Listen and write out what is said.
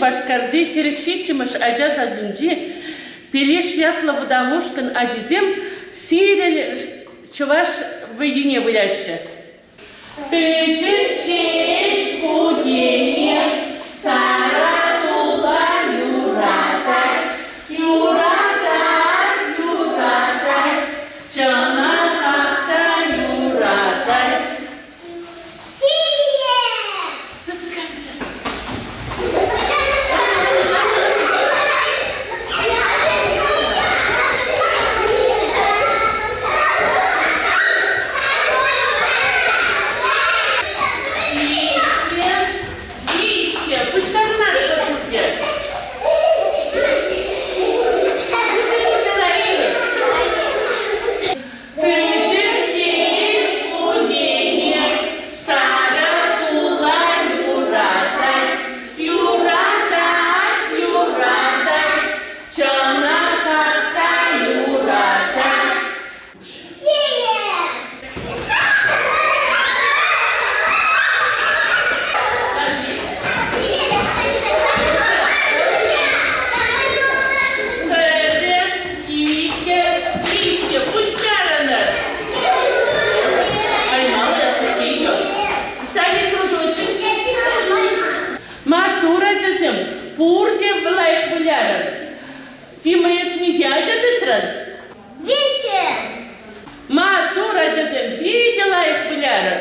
Шупашкарти 47-мӗш ача садӗнчи Пелеш ятлӑ вӑтам ушкӑн ачисем сирӗн чӑваш вӑййине выляҫҫӗ. Пӗчӗк ҫеҫ путене сара тула юратать, юратать, юратать, чӑнахах та юратать. Сире! Распекаться. Иккӗ, виҫҫӗ. Пуҫтарӑнатпӑр пурте. Пӗчӗк ҫеҫ путене сарӑ тула юратать, юратать, юратать, чӑнахах та юратать. Пӗрре, иккӗ, виҫҫӗ. Пуҫтарӑнӑр. Поймала, отпусти ее. Ставь кружочек. Маттур ачасем, пурте лайӑх вылярӑр. Тима, эс миҫе ача тытрӑн? Виҫҫӗ. Маттур ачасем, питӗ лайӑх вылярӑр.